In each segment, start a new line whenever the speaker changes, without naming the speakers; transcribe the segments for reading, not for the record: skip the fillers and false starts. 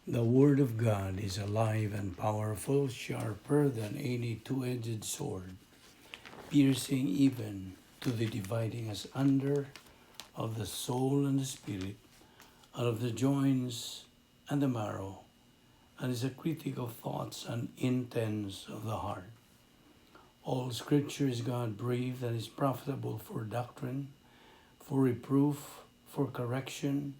The Word of God is alive and powerful, sharper than any two-edged sword, piercing even to the dividing asunder of the soul and the spirit, and of the joints and the marrow, and is a critic of thoughts and intents of the heart. All Scripture is God-breathed and is profitable for doctrine, for reproof, for correction,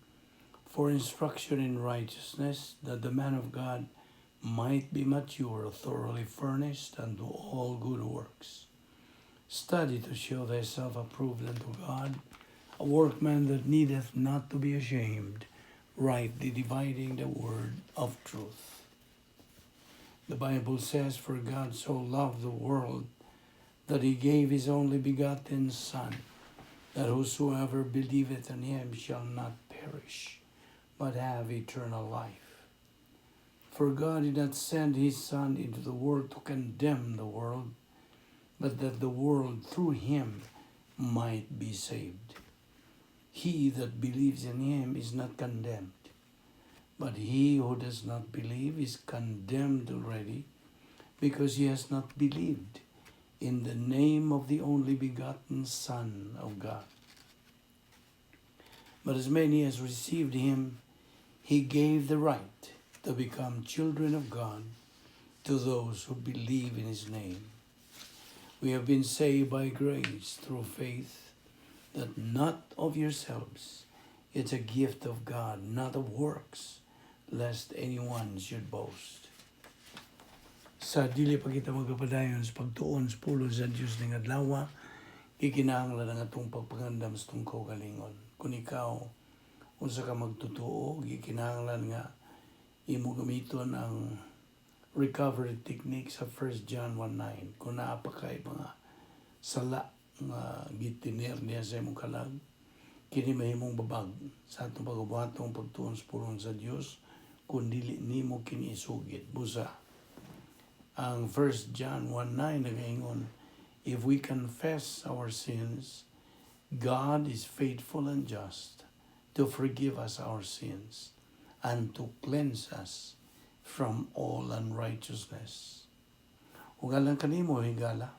for instruction in righteousness, that the man of God might be mature, thoroughly furnished unto all good works. Study to show thyself approved unto God, a workman that needeth not to be ashamed, rightly dividing the word of truth. The Bible says, "For God so loved the world that he gave his only begotten Son, that whosoever believeth in him shall not perish, but have eternal life. For God did not send his Son into the world to condemn the world, but that the world through him might be saved. He that believes in him is not condemned, but he who does not believe is condemned already, because he has not believed in the name of the only begotten Son of God. But as many as received him, he gave the right to become children of God, to those who believe in his name. We have been saved by grace through faith, that not of yourselves. It's a gift of God, not of works, lest anyone should boast." Sa dili pa kita magpadayon sa pagtuon sa pulong sa Dios ning adlaw, gikinahanglan ang atong pagpangandam sa atong kaugalingon. Kung ikaw unsa ka magtotoo, gikinahanglan nga imo gamiton ang recovery technique sa 1 John 1:9. Kung naa pa kay mga sala nga gitiner niya sa imong kalag, kini mahimong babag sa atong pagbuhatong pagtuon sa pulong sa Dios kung dili nimo kini isugid. Busa ang 1 John 1:9 nagaingon, "If we confess our sins, God is faithful and just to forgive us our sins and to cleanse us from all unrighteousness." Ug alang kanimo, higala,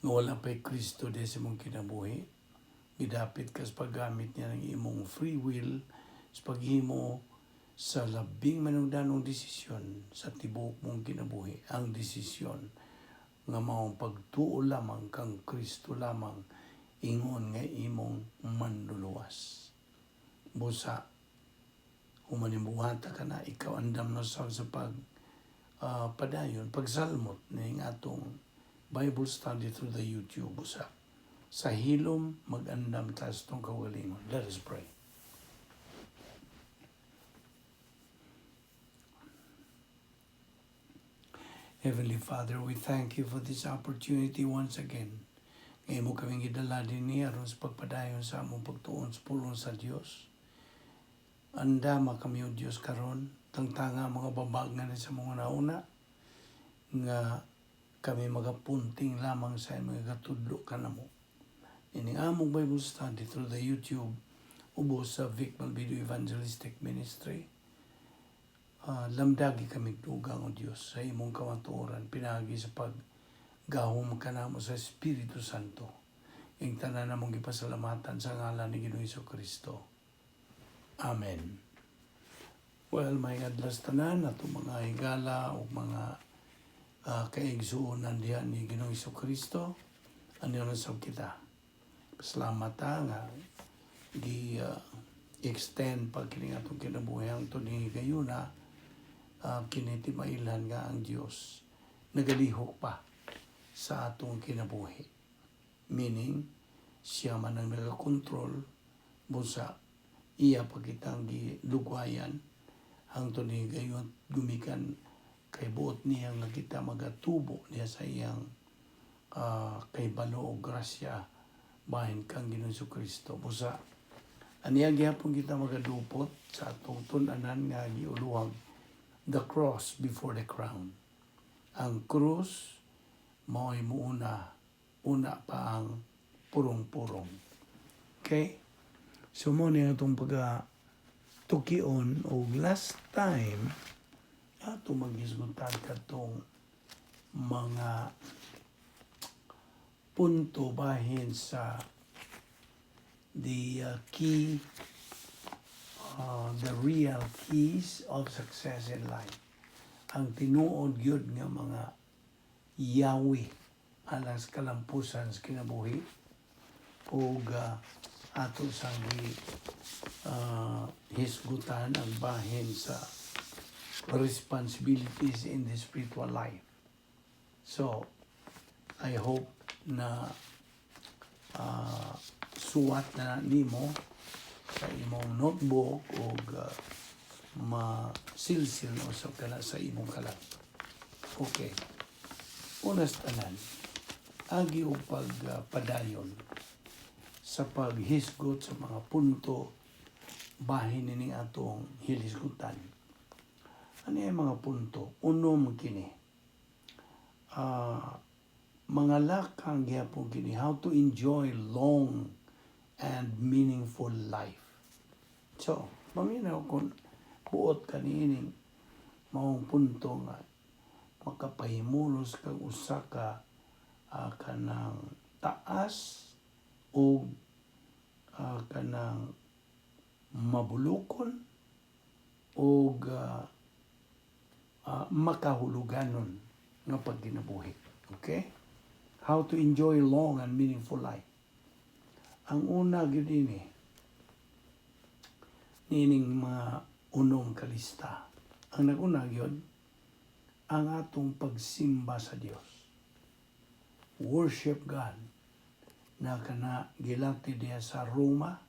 nga wala pa'y Kristo di sa imong kinabuhi, gidapit ka sa paggamit niya ng imong free will sa paghimo sa labing manungdanong desisyon sa tibuok mong kinabuhi, ang desisyon nga maong pagtuo lamang kang Kristo lamang ingon nga imong manluluwas. Busa human buhata ka na, ikaw andam na sa pag padayon pagsalmot ning atong Bible study through the YouTube. Busa sa hilom mag-andam ta sa atong kaugalingon. Let us pray. Heavenly Father, we thank you for this opportunity once again. Nga imo kaming gidala dinhi aron sa pagpadayon sa among pagtuon sa pulong sa Dios. Andama kami, o Dios, karon, tangtanga mga babag nga ni sa mga nauna nga kami magapunting lamang sa imong gatudlo kanamo. Ining among Bible study through the YouTube ubos sa Vic Malvido Evangelistic Ministry. Lamdagi kami dugang, o Dios, sa imong kamatuoran pinagi sa paggahom kanamo sa Espiritu Santo. Ing tanan namong gipasalamatan sa ngalan ni Ginoong Kristo. Amen. Well, may adlas tanan atong mga higala o mga kaigsuonan diha ni Ginoong Kristo. Ano na sab kita. Salamat ta nga gi extend pa kini atong kinabuhi hangtod ni gayuna, kini timailhan nga ang Dios nagalihok pa sa atong kinabuhi. Meaning, siya man ang nagakontrol, busa iya pa kitang gilugwayan hangtod ni gayon gumikan kay buot niya nga kita magatubo niya sa iyang kaybalo o grasya bahin kang Ginoong Kristo. Busa aniya gihapon kita magadupot sa atong tun-anan nga giuluhag "The Cross Before the Crown." Ang krus mao'y muuna, una pa ang purong-purong. Okay? So mo ni atong pagka tukion og last time ato maghisgutan katong mga punto bahin sa the key the real keys of success in life, ang tinuod gyud nga mga yawi alang sa kalampusan sa kinabuhi, ug ato sang hisgutan ang bahin sa responsibilities in the spiritual life. So, I hope na suwat na nimo sa imong notebook o masilsil na usab kana sa imong kalat. Okay. Una sa tanan, agi og pagpadayon sa paghisgot sa mga punto bahin nining atong hilisgutan. Ano yung mga punto? Unom kini. Mga lakang gihapon kini, how to enjoy long and meaningful life. So, maminaw kung buot kaniining maong punto nga makapahimulos kag usa ka kanang taas o kanang mabulukon o makahuluganon nga pagkinabuhi. Okay? How to enjoy long and meaningful life. Ang una gyud ini nining mga unom kalista. Ang naguna gyud ang atong pagsimba sa Dios. Worship God na kana gilati diya sa Roma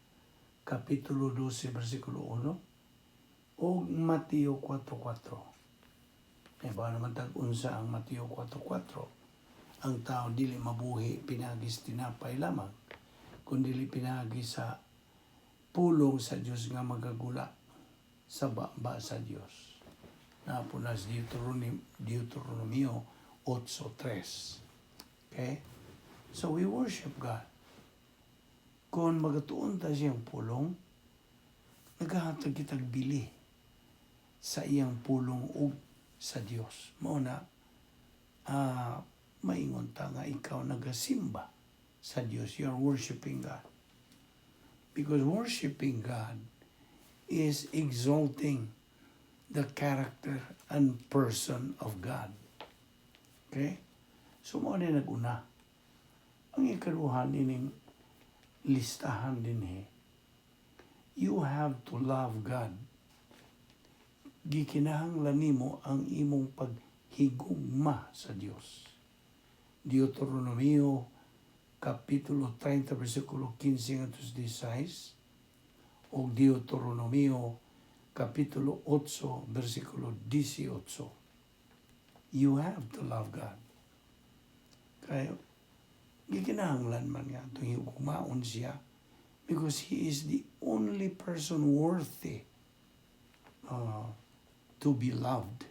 Kapitulo 12 versikulo 1 o Mateo 4:4. Eh ba naman tag unsa ang Mateo 4:4? Ang tao dili mabuhi pinaagi sa tinapay lamang, kundi pinaagi sa pulong sa Dios nga magagula sa baba sa Dios. Naa sa Deuteronomio 8:3. Okay? So we worship God. Kung magatuon ta siyang pulong, naghahatag kitag bili sa iyang pulong ug sa Dios. Mao na maingon ta nga ikaw nagasimba sa Dios. You are worshiping God. Because worshiping God is exalting the character and person of God. Okay? So mao na naguna. Ang ikaduha nining listahan dinhi, you have to love God. Gikinahanglan nimo ang imong paghigugma sa Dios. Deuteronomio Kapitulo 30 versikulo 15 ngadto 16 o Deuteronomio Kapitulo 8 versikulo 18. You have to love God. Kaya gikinahanglan man nga itong higugmaon siya because He is the only person worthy to be loved.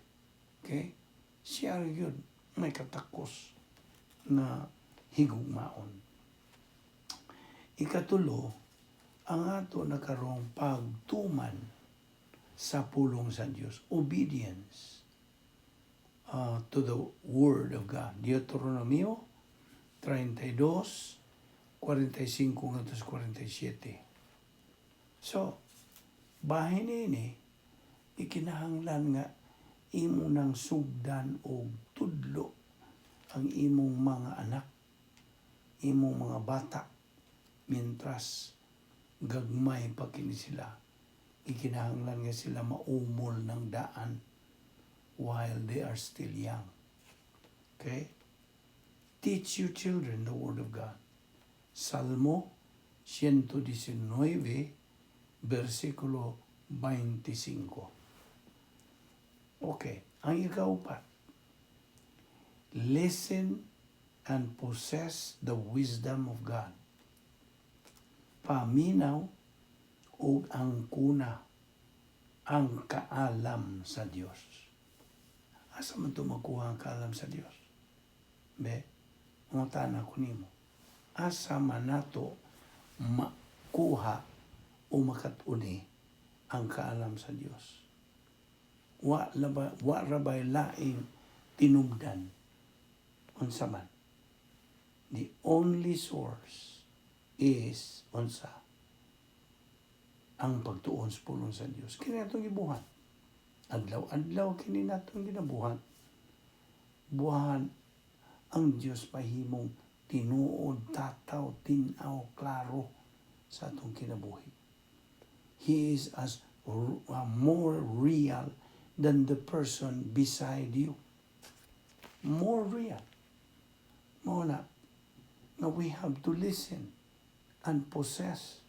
Okay? Siya yun may katakos na higugmaon. Ikatulo, ang ato na karong pagtuman sa pulong sa Dios, obedience to the Word of God. Deuteronomio 32, 45 ngadto 47. So, bahin ini, ikinahanglan nga imo nang sugdan og tudlo ang imong mga anak, imong mga bata, mientras gagmay pa kini sila. Ikinahanglan nga sila maumol ng daan while they are still young. Okay? Teach your children the Word of God. Salmo 119, versikulo 25. Okay, ang ikaupat. Listen and possess the wisdom of God. Paminaw ug angkona ang kaalam sa Dios. Asa man to makuha ang kaalam sa Dios? Be, mangutana ko nimo. Asa man nato makuha o makatuni Ang kaalam sa Dios. Wa laba, wa ra bay laing tinubdan unsa man. The only source is unsa? Ang pagtuon sa pulong sa Dios. Kini atong gibuhat. Adlaw-adlaw kini natong ginabuhat. Buhan ang Dios pahimong tinuod, tataw, tin-aw, klaro sa atong kinabuhi. He is as more real than the person beside you. More real. Mao na nga we have to listen and possess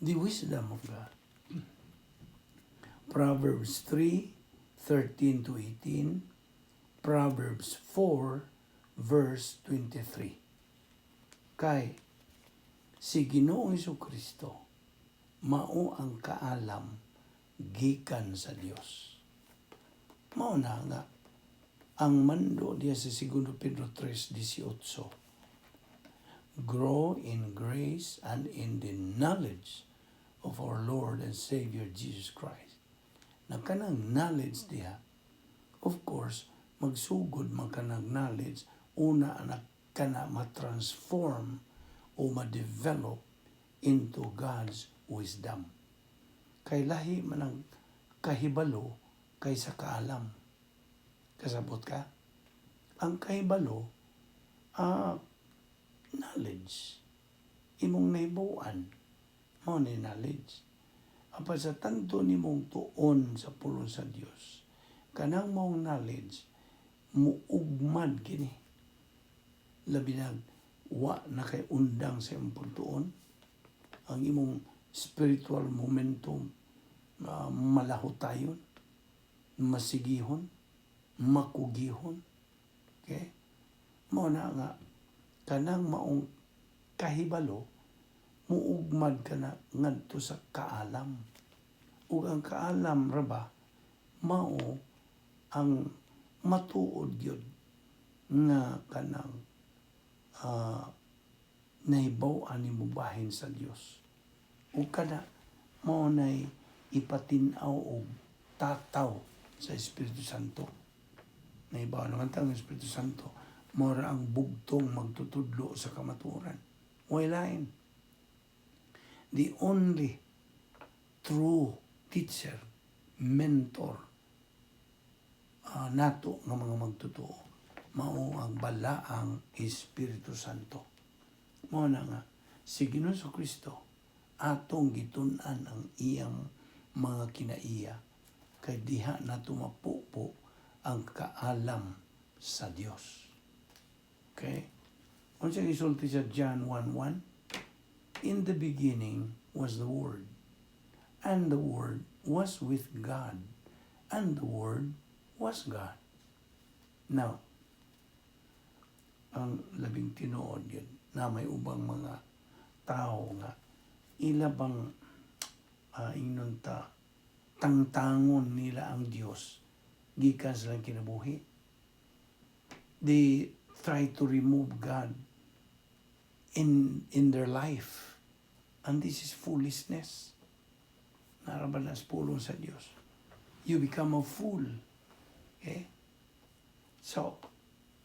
the wisdom of God. Proverbs 3, 13 to 18, Proverbs 4, verse 23. Kay si Ginoong Kristo mao ang kaalam gikan sa Dios. Mao na nga ang mando diya sa 2 Pedro 3:18. Grow in grace and in the knowledge of our Lord and Savior Jesus Christ. Na kanang knowledge diha, of course, magsugod man kanang knowledge, una anak kana ma-transform o ma-develop into God's wisdom. Kay lahi man ang kahibalo kaysa kaalam. Kasabot ka? Ang kahibalo, knowledge. Imong nahibaw-an, mao ni knowledge. Apan sa tanto nimong tuon sa pulong sa Dios, kanang maong knowledge, muugmad kini. Labi na wa na kay undang sa imong pagtuon, ang imong spiritual momentum malahotayon, masigihon, makugihon. Okay? Mao na nga kanang maong kahibalo muugmad ka na ngadto sa kaalam. Ug ang kaalam ra ba mao ang matuod gyud nga kanang nahibaw-an nimo bahin sa Dios. Ug kana mao nay ipatin-aw og tataw sa Espiritu Santo. Nahibaw naman ta ang Espiritu Santo mao ra ang bugtong magtutudlo sa kamatuoran. Way lain. The only true teacher, mentor nato nga mga magtotoo mao ang balaang Espiritu Santo. Mao na nga si Ginoong Kristo atong gitun-an ang iyang mga kinaiya kay diha nato mapupo ang kaalam sa Dios. Okay? Unsa gisulti sa John 1:1? In the beginning was the Word, and the Word was with God, and the Word was God. Now, ang labing tinuod yun na may ubang mga tao nga ila bang ingnon ta tangtangon nila ang Dios gikan sa ilang kinabuhi. They try to remove God in their life. And this is foolishness. Naa ra ba na sa pulong sa Dios? You become a fool. Okay? So,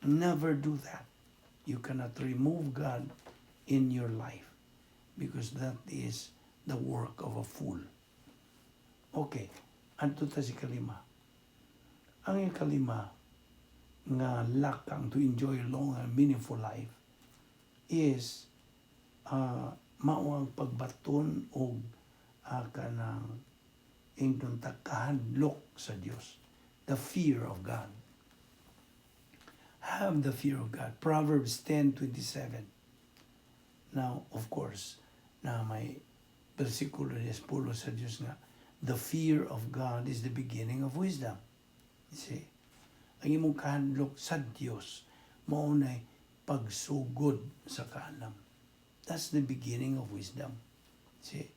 never do that. You cannot remove God in your life because that is the work of a fool. Okay, adto ta sa ikalima. Ang ikalima nga lakang to enjoy a long and meaningful life is mao ang pagbaton og kanang ingnon ta kahadlok sa Dios. The fear of God. Have the fear of God. Proverbs 10:27. Now, of course, na may bersikulo des pulong sa Dios nga the fear of God is the beginning of wisdom. You see? Ang imong kahadlok sa Dios mao nay pagsugod sa kaalam. That's the beginning of wisdom. See?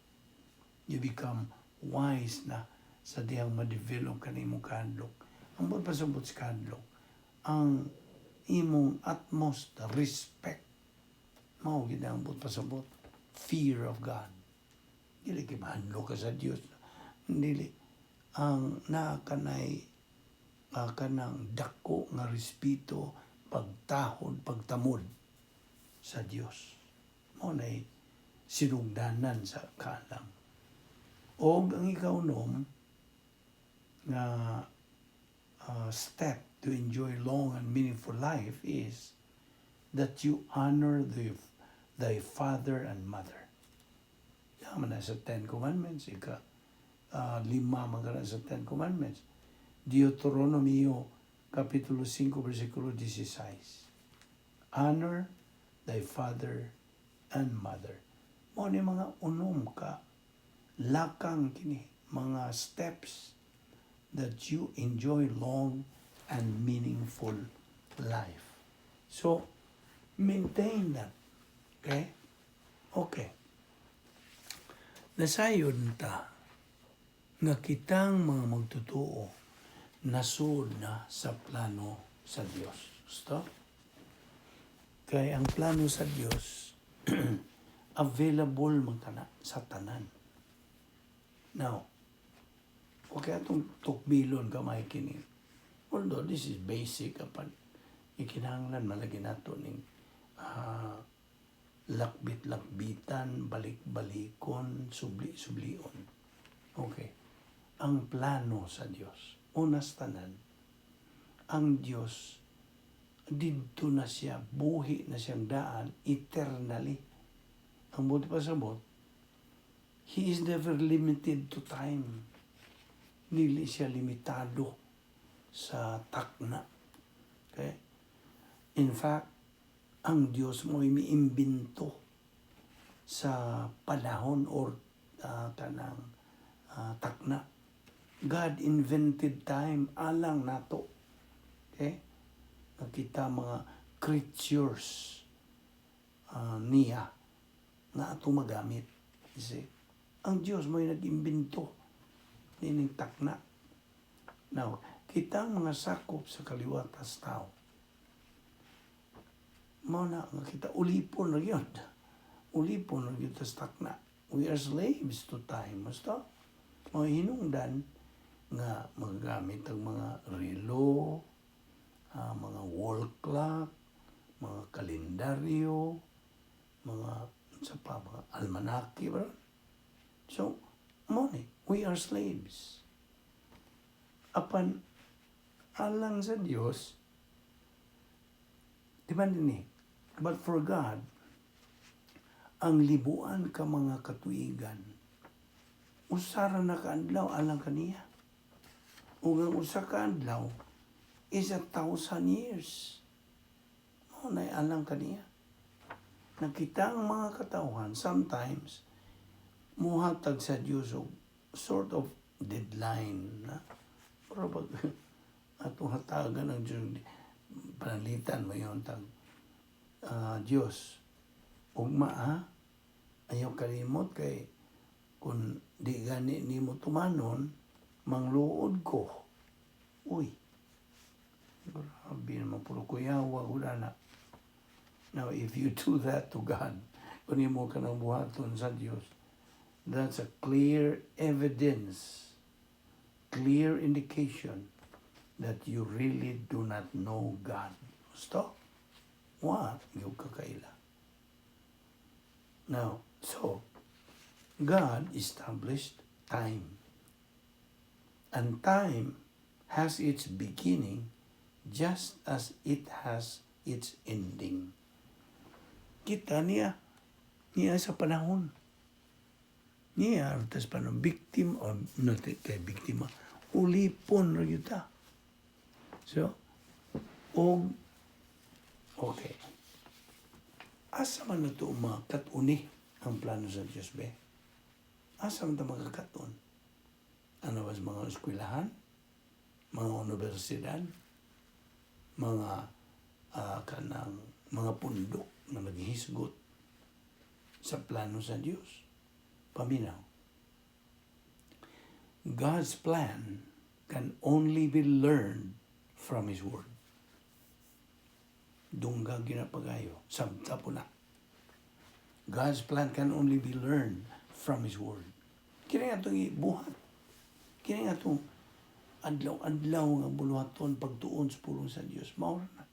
You become wise na sa dihang ma-develop ka na imong kahadlok. Ang buot pasabot sa kahadlok, ang imong utmost respect, mao gid ang buot pasabot. Fear of God. Dili kay mahadlok ka sa Dios. Dili ang naa kanay kanang dako nga respeto, pagtahod, pagtamod sa Dios. Mao nay sinugdanan sa kaalam. Og ang ikaunom nga step to enjoy long and meaningful life is that you honor thy father and mother. Tama na sa Ten Commandments, ika lima man kana sa Ten Commandments. Deuteronomio Kapitulo 5, versikulo 16. Honor thy father and mother. Mao ni mga unom ka lakang kini, mga steps that you enjoy long and meaningful life. So, maintain that. Okay? Okay. Nasayon ta nga kitang mga magtotoo nasud na sa plano sa Dios. Gusto? Kay ang plano sa Dios available man kana sa tanan. Now, okay, atong tukbilon kamay kini. Although this is basic, apan ikinahanglan malagi nato ning lakbit-lakbitan, balik-balikon, subli-sublion. Okay. Ang plano sa Dios. Unas tanan, ang Dios didto na siya, buhi na siyang daan, eternally. Ang buot pasabot, He is never limited to time. Dili siya limitado sa takna. Okay? In fact, ang Diyos mo ay miimbento sa panahon or kanang takna. God invented time alang nato. Okay? Kita mga creatures niya nga atong magamit. You see? Ang Diyos mo ay nag-imbento nining takna. Now, kita ang mga sakop sa kaliwatas tao. Mao na nga kita ulipon na gyud. Ulipon na gyud tas takna. We are slaves to time. Basta, mao hinungdan nga magagamit ang mga relo, mga wall clock, mga kalendaryo, mga sa pa, mga almanaki ba? So, mao ni, we are slaves. Apan alang sa Dios, di ba ni? But for God, ang libuan ka mga katuigan, usara na kaadlaw alang kaniya. Ug ang usa ka adlaw is 1,000 years. Mao na alang kaniya. Nakita ang mga katawhan sometimes muhatag sa Dios og sort of deadline na pero pag atong hatagan ng Diyos, panalitan mo yun tag Diyos, ugma ha, ayaw kalimot kay kung di gani nimo tumanon, mangluod ko. Uy, grabe naman, puro kuyawa, wala na. Now, if you do that to God, kung imo ka ng buhaton sa Diyos, that's a clear evidence, clear indication that you really do not know God. Stop. Wa gyud ka kaila? Now, so, God established time. And time has its beginning just as it has its ending. Kita niya, niya sa panahon. Niya, tas panahon, victim, or not kay biktima, ulipon ra gyud ta. So, og, okay. Asa man na ito makat-uni ang plano sa Diyos, be? Asa man ito makakaton? Ano ba sa mga eskwelahan? Mga universidad? Mga kanang mga pundok na naghisgot sa plano sa Diyos? Paminaw. God's plan can only be learned from His Word. Dungga ginapagayo. Sabta po na. God's plan can only be learned from His Word. Kini atong ibuhat. Kini atong adlaw-adlaw nga buluhaton, pagtuon sa pulong sa Dios. Mao na.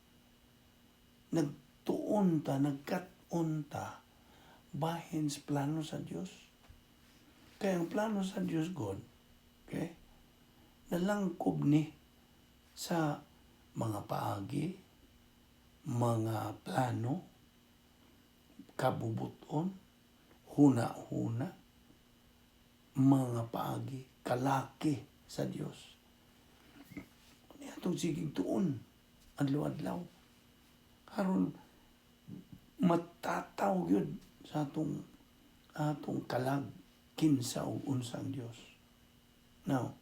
Nagtuon ta, nagkat-on ta bahin sa plano sa Dios. Kaya ang plano sa Dios God, okay, nalangkob ni sa mga paagi, mga plano, kabubuton, huna-huna, mga paagi, kalaki sa Dios. Ni atong sigig tuon, adlaw-adlaw. Aron matataw yun sa atong kalag kinsa ug unsa ang Dios. Now,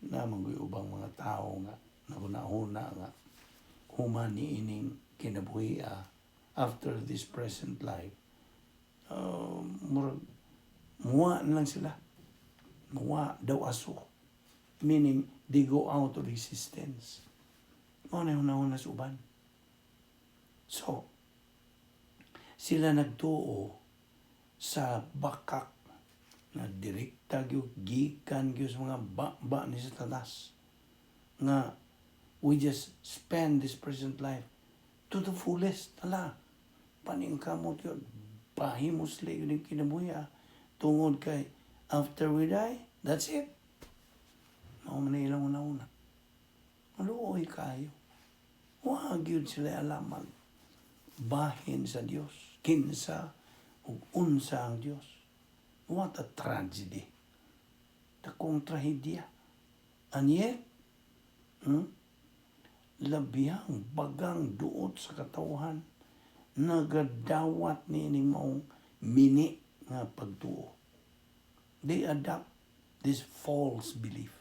naa man goy ubang mga tao nga naghuna-huna nga human niining kinabuhi, after this present life, murag muwa na lang sila, muwa daw aso, meaning they go out of existence. Mao na hunahuna sa uban. So sila nagtuo sa bakak na direkta gyud gikan gyud sa mga ba ni Satanas nga we just spend this present life to the fullest. Ala, paningkamot yun, pahimusli yun yung kinabuhi, tungod kay after we die, that's it. Mao man na ilang una-una. Maluoy kayo. Wa gyud sila alamag bahin sa Dios, kinsa ug unsa ang Dios. What a tragedy! Dakong trahedya. And yet, labihang bagang duot sa katawhan nagadawat ni maong mini nga pagtuo. They adopt this false belief.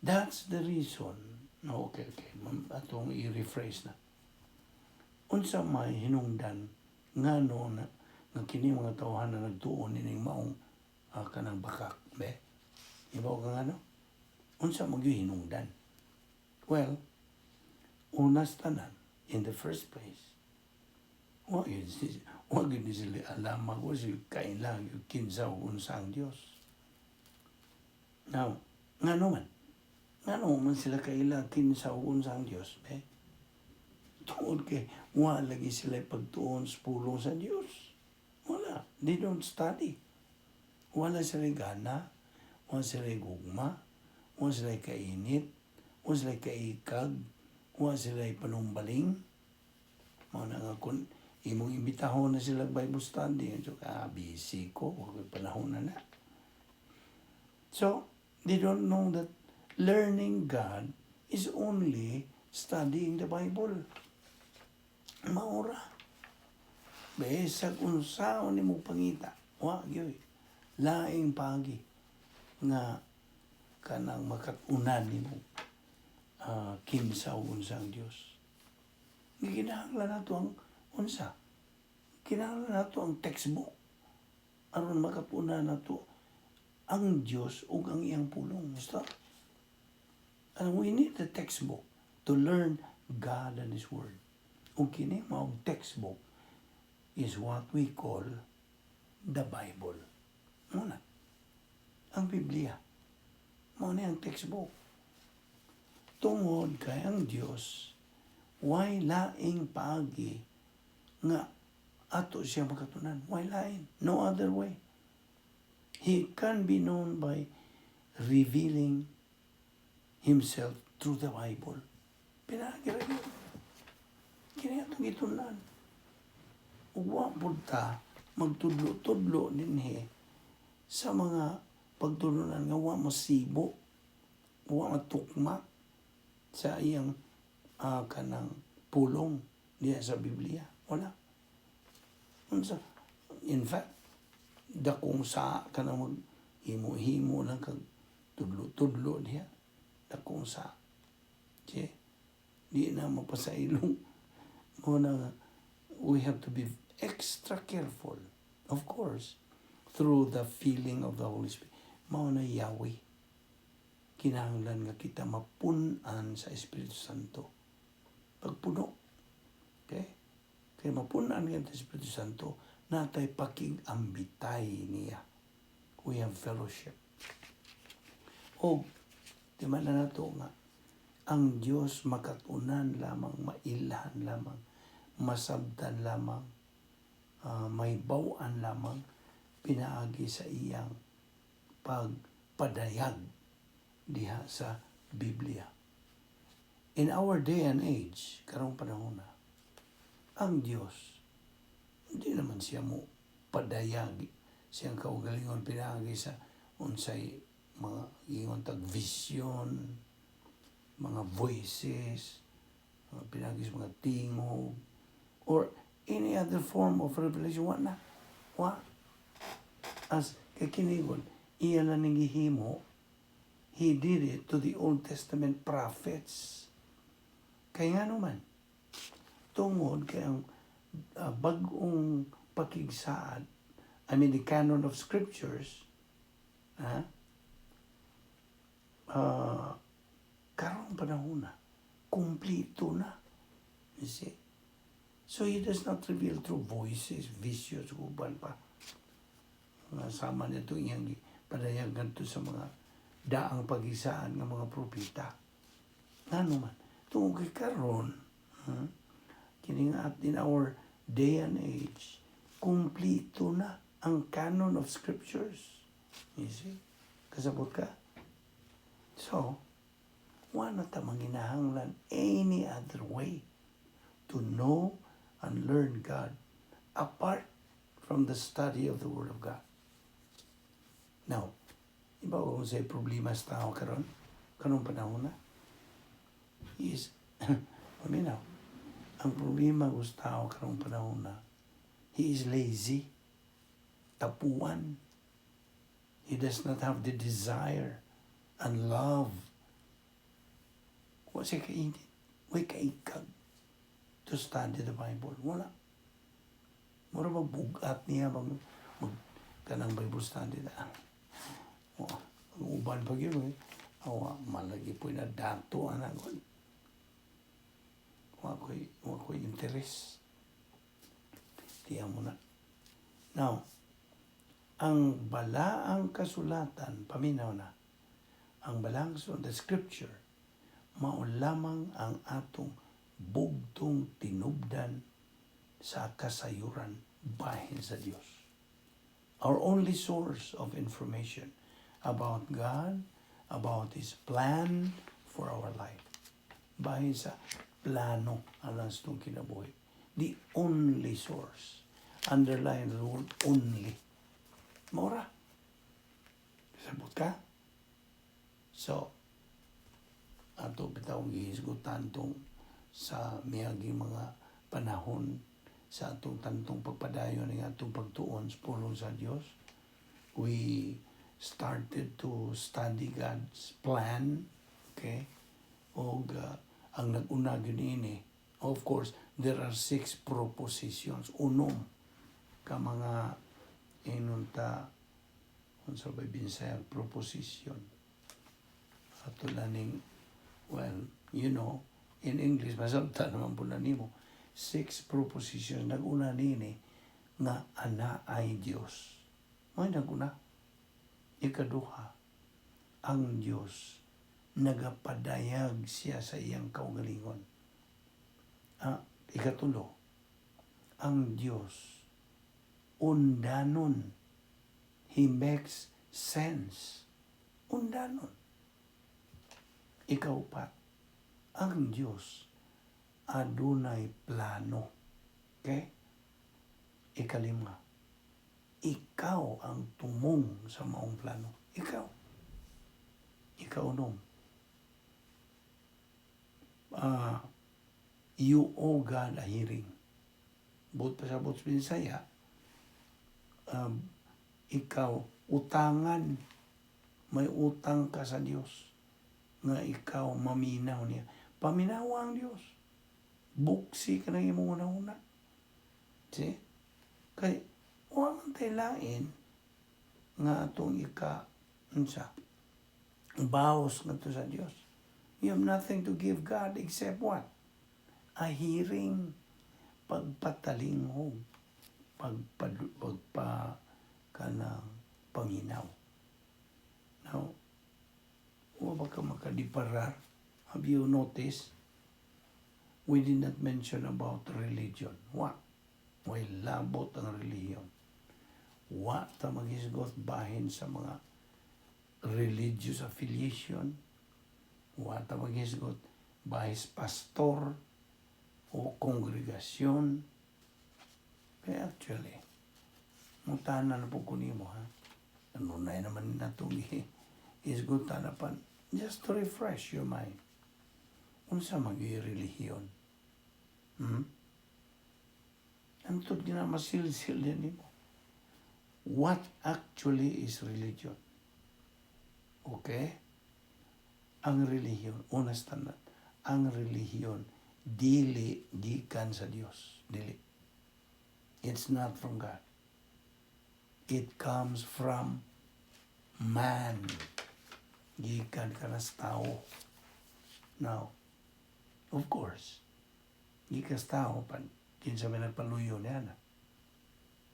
That's the reason. No, okay. Atong i-rephrase na. Unsa may hinungdan ngano na nga kini mga tawhan na nagtuon nining maong kanang bakak, be? Ibaw ka nga, no? Unsa man gyud hinungdan? Well, unas tanan, in the first place, wa gyud ni sila alam, wa sila kaila gyud kinsa ug unsa ang Dios. Now, ngano man? Ngano man sila kaila kinsa ug unsa ang Dios, be? Tungod kay wa lagi sila pagtuon sa pulong sa Dios. Wala. They don't study. Wala sila gana, wala sila gugma, wala sila kainit, wala sila kaikag, wala sila panumbaling. Mao na nga kung imong imbitahon na sila Bible study, so, busy ko, wa ko'y panahon na na. So, they don't know that learning God is only studying the Bible. Maura. Bisag unsaon nimo pangita, wa gyud laing pagi nga kanang makat-unan nimo kinsa ug unsa ang Dios. Gikinahanglan nato ang unsa? Kinahanglan nato ang textbook aron makat-unan nato ang Dios ug ang iyang pulong. Basta. And we need the textbook to learn God and His Word. Ug kini maong textbook is what we call the Bible. Muna. Ang Biblia. Mao ni ang textbook. Tungod kay ang Dios way laing paagi nga ato siya makatunan. Way lain. No other way. He can be known by revealing himself through the Bible. Pinaagi ra yun. Kini atong gitunan. Ug wa pud ta magtudlo-tudlo dinhi sa mga pagtulunan nga wa masibo, wa matukma sa iyang kanang pulong diya sa Biblia. Wala. Unsa? In fact, dakong sa kanang mag himo-himo lang kag tudlo-tudlo diha. Dakong sa. Che, di na mapasailong mo na we have to be extra careful. Of course, through the filling of the Holy Spirit. Mao na Yahweh. Kinahanglan nga kita mapun-an sa Espiritu Santo. Pagpuno. Okay? Kaya mapun-an nga sa Espiritu Santo, Natay pakig-ambitay niya. We have fellowship. O, di man na nato nga, ang Diyos makatunan lamang, mailhan lamang, masabtan lamang, may bawaan lamang, pinaagi sa iyang pagpadayag diha sa Biblia. In our day and age, karong panahon na, ang Diyos, hindi naman siya mo padayag siyang kaugalingon pinaagi sa unsay mga ingon tag vision, mga voices, mga pinaagi sa mga tingog, or any other form of revelation. Wa na. Wa. As kay kinigon, iya na ning gihimo, he did it to the Old Testament prophets. Kay nga naman, tungod kay ang bag-ong pakigsaad, I mean the canon of scriptures, ha? Karong panahon na, kumplito na. You see? So he does not reveal through voices, visions, uban pa. Nga sama nito iyang padayag ngadto sa mga daang pagisaan ng mga propeta. Ngano man, tungod kay karon, kini nga at in our day and age, kumplito na ang canon of scriptures. You see? Kasabot ka? So, wala ta manginahanglan any other way to know and learn God apart from the study of the Word of God. Now, iba kung sa problema sa tao karon, kanong panahon na, is, paminaw, ang problema sa tao karong panahon na, he is lazy, tapuan. He does not have the desire and love. Wa siya kainit, wa kaikag to study the Bible. Wala. Mura magbugat niya mag kanang Bible study na. Oh, ang uban pa gyud eh. Awa, malagi po na dato anak ko. Wa ko'y interest. Tiyan mo na. Now, ang balaang kasulatan, paminaw na, ang balaang kasulatan, the scripture, mao lamang ang atong bugtong tinubdan sa kasayuran bahin sa Dios. Our only source of information about God, about His plan for our life. Bahin sa plano alang sa itong kinabuhi. The only source. Underline the word "only." Mora. Sabot ka? So, ato bitawng gihisgutan tong sa miaging mga panahon sa atong tantong pagpadayon ng atong pagtuon sa pulong sa Dios. We started to study God's plan, okay? Og ang nag-una gyud niini, of course, there are six propositions, unom ka mga inunta, unsa ba Binsaya proposition? Ato laning, well, in English masabta naman po na nimo. Six propositions. Nag-una nini nga ana ay Dios. May nag-una. Ikaduha, ang Dios nagapadayag siya sa iyang kaugalingon. Ikatulo, ang Dios undanon. He makes sense. Undanon. Ikaupat, ang Diyos adunay plano. Okay? Ikalima, ikaw ang tumong sa maong plano. Ikaw. Ikaw nung. You owe God a hearing. Buot pasabot sa Bisaya, ikaw, utangan, may utang ka sa Diyos nga ikaw maminaw niya. Paminawa ang Diyos. Buksi ka ng imong una-una. See? Kay, wa man tay lain nga atong ika, unsa, bawas ngadto sa Diyos. You have nothing to give God except what? A hearing. Pagpatalinghog. Pagpa kanang paminaw. Now, wa ba ka makadiparar? Have you noticed? We did not mention about religion. Wa. Way labot ang relihiyon. Wa ta maghisgot bahin sa mga religious affiliation. Wa ta maghisgot bahin pastor o kongregasyon. Kaya actually, mutana na po ko nimo, ha. Ano na naman natong isgutan na pan. Just to refresh your mind. Unsa magi relihiyon? Antod gina masilsil din nimo. What actually is religion? Okay? Ang relihiyon, una standard, ang relihiyon, dili gikan sa Dios. Dili. It's not from God. It comes from man. Gikan ka na sa tao. Now, of course, gikan sa tao, pan, kinsa may nagpaluyo niya na.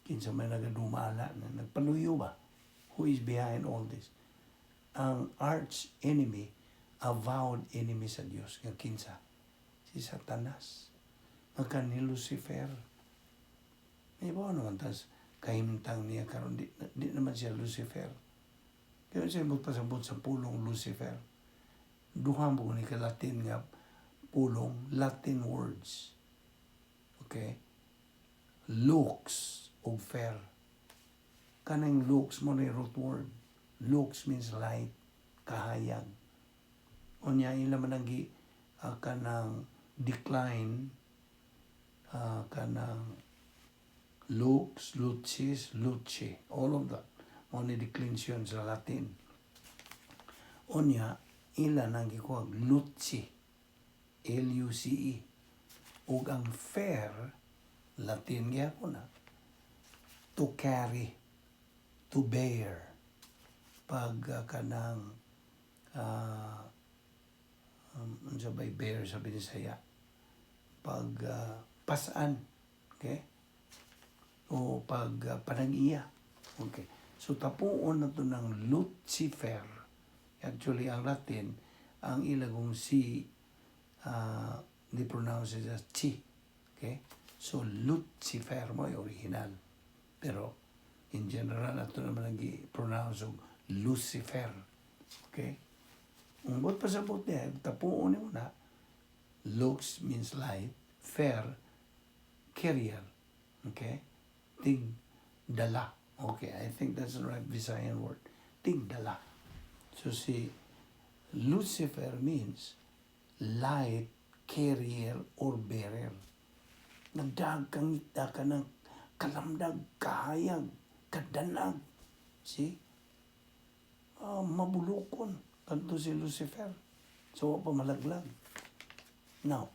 Kinsa may nagadumala na nagpaluyo ba? Who is behind all this? Ang arch enemy, avowed enemy sa Dios, nga kinsa? Si Satanas. Nga ni Lucifer. May ba naman tas kahimtang niya karon, di naman siya Lucifer. Kaya siya magpasabot sa pulong Lucifer. Duha mo ni ka Latin nga pulong, Latin words. Okay? Lux ug fer. Kanang lux mo ni root word. Lux means light, kahayag. Unya ila man ang gi kanang decline, kanang lux, lucis, luce, all of that. Mo ni declension sa Latin. Unya ila nang gikuha luce, Luce. Ug ang fer, Latin gyapon na, to carry, to bear. Pag kanang unsa bay bear sa Binisaya? Pag pasaan, okay? O pag panag-iya. Okay. So tapuon na to ng Lucifer. Actually, ang Latin, ang ilagong C, they pronounce it as chi. Okay? So, Lucifer mo yung original. Pero, in general, ato naman ang gi-pronounce og Lucifer. Okay? Ang buot pasabot niya, tapuon mo na, lux means light, fer, carrier. Okay? Tig dala. Okay, I think that's the right Visayan word. Tigdala. So si Lucifer means light carrier or bearer. Nagdag kang ka ng kalamdag, kahayag, kadanag. See? Mabulukon. Kanto si Lucifer. So, wa pa malaglag. Now,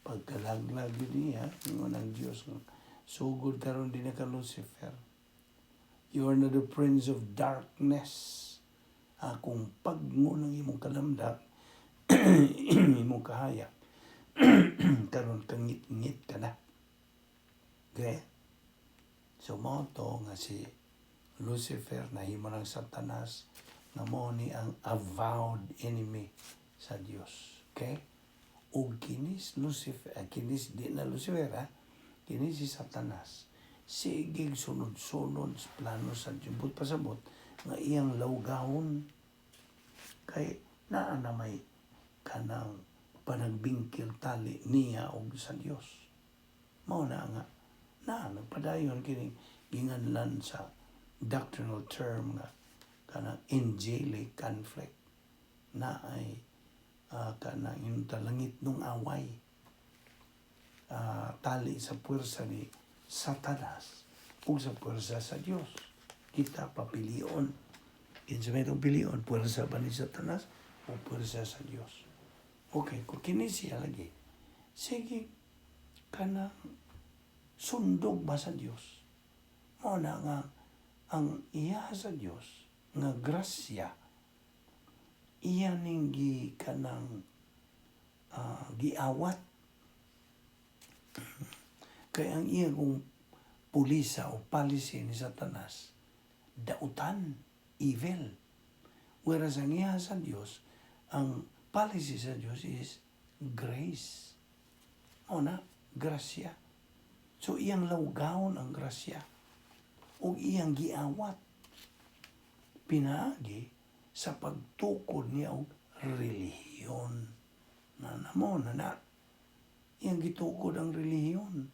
pagkalaglag yun niya, ingon ang Diyos, sugod karon di na ka Lucifer. You are not the prince of darkness. Akong pagmo ng imong kalamdag, imong kahayag, karon kangit-ngit ka na. Okay? So mo to nga si Lucifer nahimo ng Satanas nga mo ni ang avowed enemy sa Dios. Okay? Ug kinis Lucifer, kinis di na Lucifer ha, kini si Satanas. Sige sunod-sunod sa plano sa Diyos. But pasabot nga iyang lawgahon kay naa na may kanang panagbingkil tali niya og sa Dios. Mao na nga na nagpadayon kining ginganlan sa doctrinal term nga kanang angelic conflict na ay kanang yung langit nung away, tali sa puwersa ni Satanas ug sa puwersa sa Dios. Kita papilion. Kinsa may itong pilion, puwersa ba ni Satanas o puwersa sa Dios? Okay, kung kini siya lagi, sige, kanang sundog ba sa Dios? Mao na nga ang iya sa Dios nga grasya iya ning gi kanang giawat kay ang iya kung Pulisa o policy ni Satanas, dautan, evil. Whereas ang iya sa Dios, ang policy sa Dios is grace. O na, grasya. So iyang lawgawon ang grasya o iyang giawat pinaagi sa pagtukod niya og relihiyon. Na namo na na iyang gitukod ang relihiyon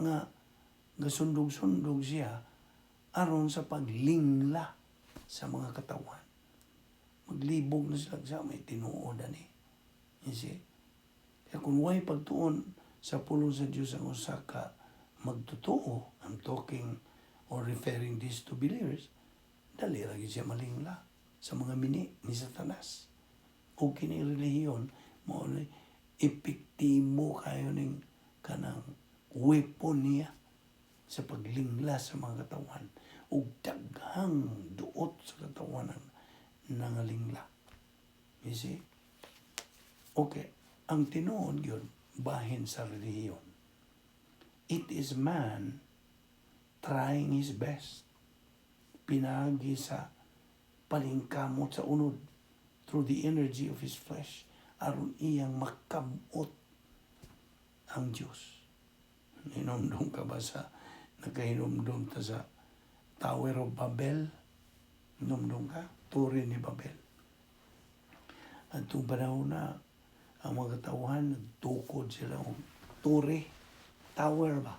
nga gasundog-sundog siya aron sa paglingla sa mga katawan. Maglibog na sila sa may tinuod ani. You see? Kaya kung way pagtuon sa pulong sa Dios ang usa ka magtotoo, I'm talking or referring this to believers, dali ra gyud siya malingla sa mga mini ni Satanas. O kini relihiyon, mao ni epektibo kayo ning kanang weapon niya sa paglingla sa mga katawan ug daghang duot sa katawan ang nangalingla. You see? Okay, ang tinuod gyud bahin sa relihiyon. It is man trying his best. Pinaagi sa palingkamot sa unod through the energy of his flesh aron iyang makabot ang Diyos. Hinumdum ka ba sa nakahinumdum ta sa Tower of Babel? Hinumdum ka? Tore ni Babel. At panahon na ang mga katawhan, nagtukod sila og tore, tower ba?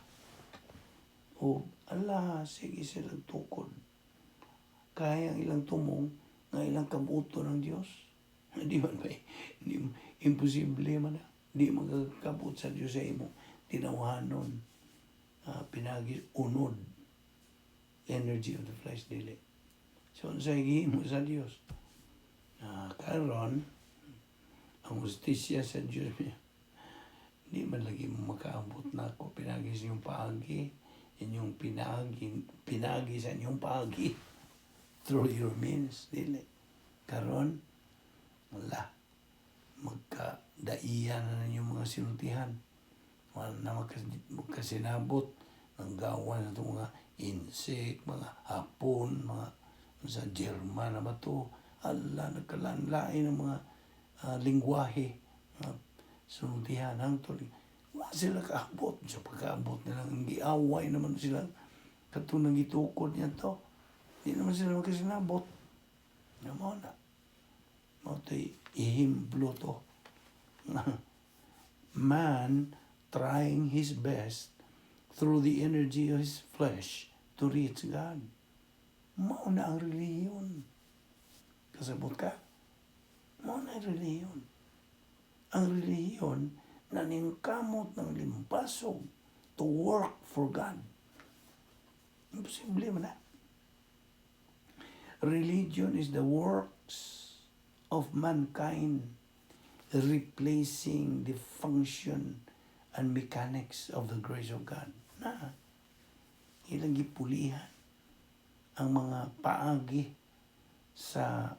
O ala, sige sila tukod. Kaya ang ilang tumong nga ilang kabuto ng Diyos. Di man ba? Di, imposible man na. Di magkakabot sa Diyos sa imo. Tinawahanon. Pinagi unod. Energy of the flesh, dili. So, sa gihimo sa Diyos? Karon, ang hustisya sa Diyos niya, di man lagi mo makaabot na ako pinagi sa inyong paagi, inyong pinagi, pinagi sa inyong paagi through your means, dili. Karon, wala. Magkadaiyan na ninyong mga sinultihan. Wala na magkasinabot ng gawa sa itong mga insect, mga Hapon, mga sa German na ba to? Ala, nagkalanlain ng mga lingwahe, mga sultihan, hangtod. Wala sila kaabot. Sa pagkaabot nila, ang giaway naman sila. Katong gitukod niya to. Di naman sila magkasinabot. Nga na. Mao to'y ehemplo to. Man trying his best through the energy of his flesh to reach God. Mao na ang relihiyon. Kasabot ka? Mao na ang relihiyon. Ang relihiyon naningkamot ng limbasog to work for God. Imposible man na. Religion is the works of mankind replacing the function and mechanics of the grace of God. Na, ilang gipulihan ang mga paagi sa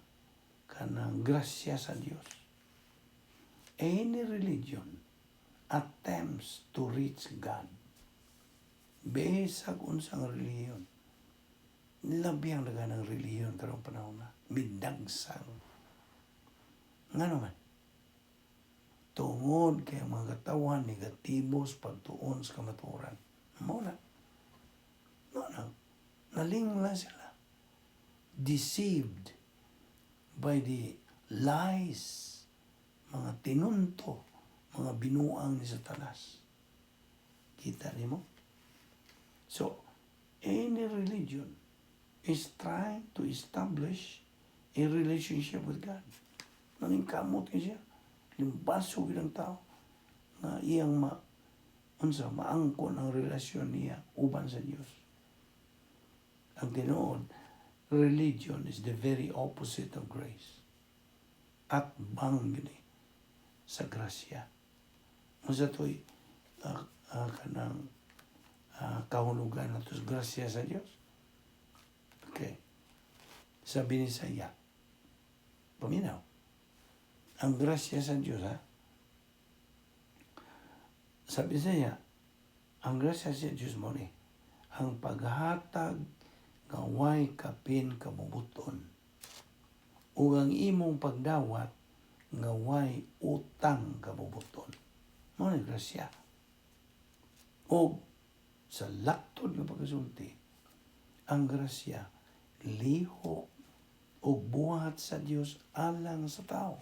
kanang grasya sa Dios. Any religion attempts to reach God. Bisag unsang relihiyon. Labi ang daghan ng relihiyon karong panahon na. Midagsang. Nga naman, tungod kay ang mga katawan negatibo sa pagtuon sa kamatuoran. Mao na. Mao na. Nalingla sila. Deceived by the lies, mga tinunto, mga binuang ni Satanas. Kita nimo? So, any religion is trying to establish a relationship with God. Nangingkamot kay siya. Limbasog ang tao nga iyang ma unsa maangkon ang relasyon niya uban sa Dios. Ang tinuod, religion is the very opposite of grace. At bang gini sa grasya. Unsa to'y kanang kahulugan nato sa grasya sa Dios? Okay. Sabi ni Isaiah, paminaw. Ang grasya sa Diyos, ha? Sabi niya, ang grasya sa Diyos mo ni, Ang paghatag nga way kapin kabubuton ug ang imong pagdawat nga way utang kabubuton. Mao ni grasya. Og sa laktod nga pagkasulti, ang grasya lihok ug buhat sa Dios alang sa tao.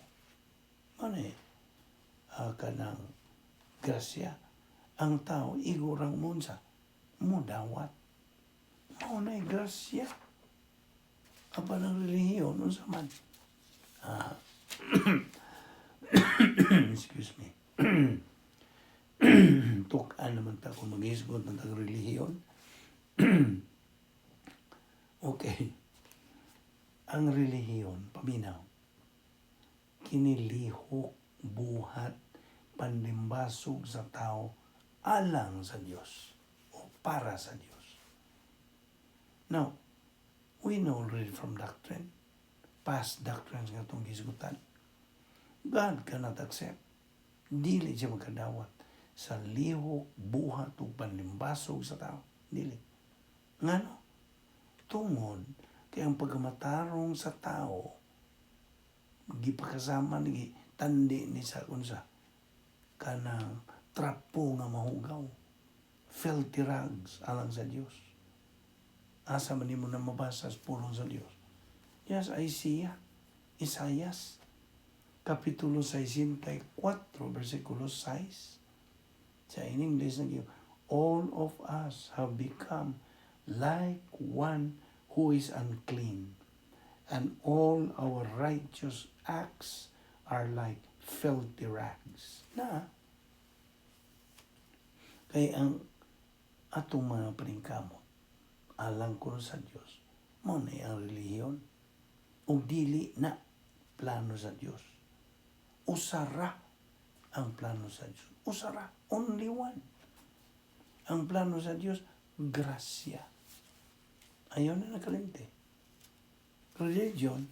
Mao ni kanang grasya. Ang tao igo rang munsa mo dawat. Mao na grasya. Apan ang relihiyon, unsa man? Excuse me. Tuk-an naman ta kung mag-isgot ng tag relihiyon. Okay. Ang relihiyon, paminaw, kinilihok, buhat, panlimbasog sa tao alang sa Dios o para sa Dios. Now, we know already from doctrine, past doctrines nga itong gisgutan, God cannot accept. Dili siya magkadawat sa lihok, buhat ug panlimbasog sa tao. Dili. Ngano? Tungod kay ang pagkamatarong sa tao gipakasama ni tandi ni sa unsa kanang trapo nga mahugaw, filthy rags alang sa Dios. Asa man nimo na mabasa sa pulong sa Dios? Yes, Isaiah, Isaias kapitulo 64 versikulo 6. Sa in English nag, "All of us have become like one who is unclean, and all our righteous acts are like filthy rags." Na kay ang atong mga paningkamot alang kuno sa Dios, mao na ang relihiyon, ug dili na plano sa Dios. Usara ang plano sa Dios. Usara, only one. Ang plano sa Dios, grasya. Ayaw na nakalimti. Religion,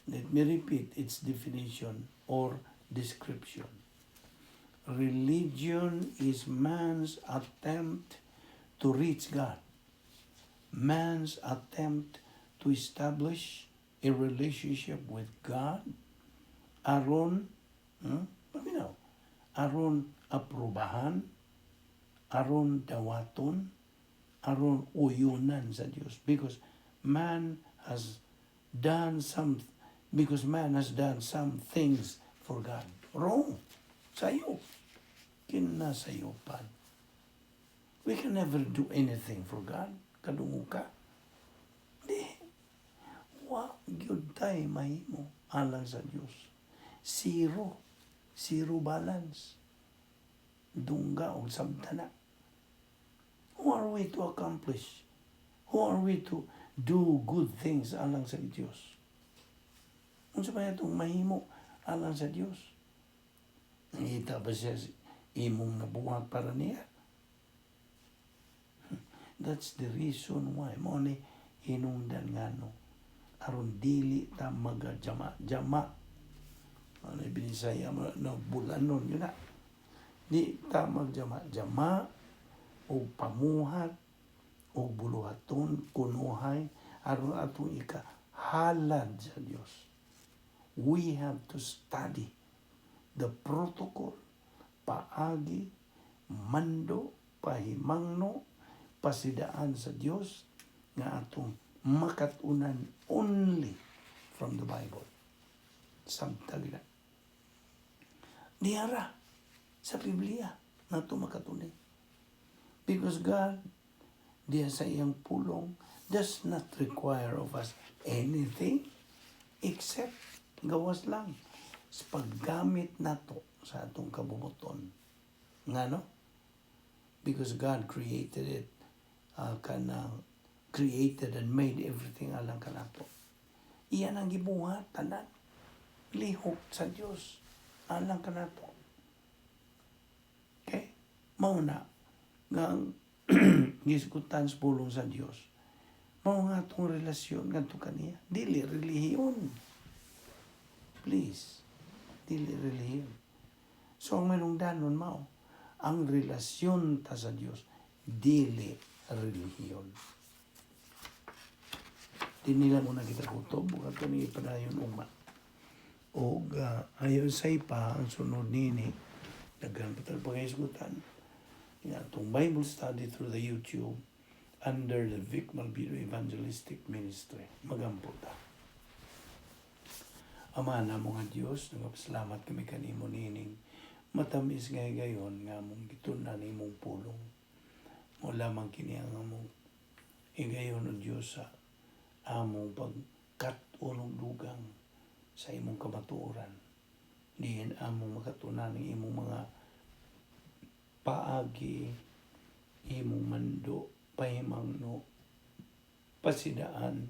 let me repeat its definition or description. Religion is man's attempt to reach God. Man's attempt to establish a relationship with God aron, Paminaw, aron aprobahan, aron dawaton, aron uyunan sa Dios, because man has done some things for God. Wrong. Sayo. Kinasayupan. We can never do anything for God. Kadungog ka. Di. Wa gyud tay mahimo alang sa Dios. Zero. Zero balance. Dungga og samtana. Who are we to accomplish? Who are we to do good things alang sa Dios? Unsa pa itong mahimo alang sa Dios? Nangita ba siya imong nabuhat para niya? That's the reason why mao ni hinungdan ngano aron dili ta magajama jama. Ano binisaya mo no bulanon yun na. Di ta magjama jama o pamuhat o buluhaton kunuhay aron atong ika halad sa Dios. We have to study the protocol, paagi, mando, pahimangno, pasidaan sa Dios nga atong makatunan only from the Bible. Samtang na. Diara sa Biblia nato makatuni. Because God, diya sa iyang pulong, does not require of us anything except gawas lang sa paggamit nato sa atong kabubuton. Ngano? Because God created it, kanang created and made everything alang kanato. Iyan ang gibuhat tanan. Lihok sa Dios alang kanato. Okay? Mao na nga ang gisgutan sa pulong sa Dios. Mao nga atong relasyon ngadto kaniya. Dili relihiyon. Please. Dili relihiyon. So ang manungdanon mao ang relasyon ta sa Dios, dili Relihiyon. Di nila muna kita kutob, ato ni ipadayon ugma. Og ayon sa ipa, ang sunod nini, daghan pa tal paghisgutan. Nga atong Bible study through the YouTube under the Vic Malvido Evangelistic Ministry. Magampo ta. Ama namo nga Dios, nagapasalamat kami kanimo niining matamis nga higayon nga among gitun-an imong pulong. Mao lamang kini ang among higayon, o Dios, sa among pagkat-on og dugang sa imong kamatuoran. Diin among makatunan ang imong mga paagi, imong mando, pahimangno, pasidaan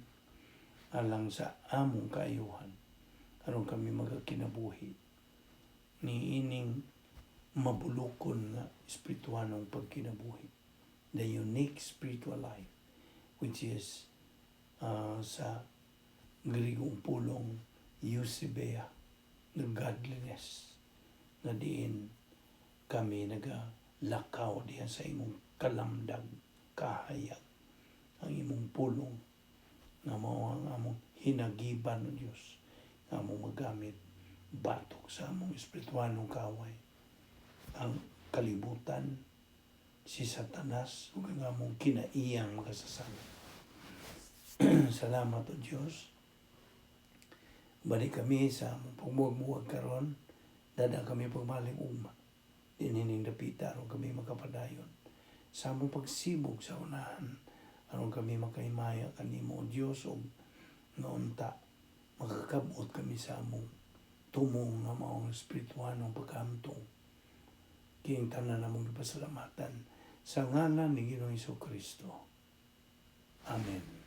alang sa among kaayuhan aron kami magakinabuhi ni ining mabulokon nga espirituanong pagkinabuhi, the unique spiritual life, which is sa Grigong pulong eusebeia, the godliness nga diin kami nagalakaw diha sa imong kalamdag, kahayag, ang imong pulong nga mao ang among hinagiban, o Dios, nga among magamit batok sa among espirituanong kaway, ang kalibutan, si Satanas ug ang among kinaiyang makasasala. Salamat, O Dios. Balik kami sa among pagmuwag-muwag karon, dada kami pagmaling ugma. Dinining dapita aron kami makapadayon sa among pagsibog sa unahan, aron kami makahimaya kanimo, O Dios, ug nga makakabot kami sa among tumong nga maong espirituanong paghamtong. Kining tanan among gipasalamatan sa ngalan ni Ginoong Kristo. Amen.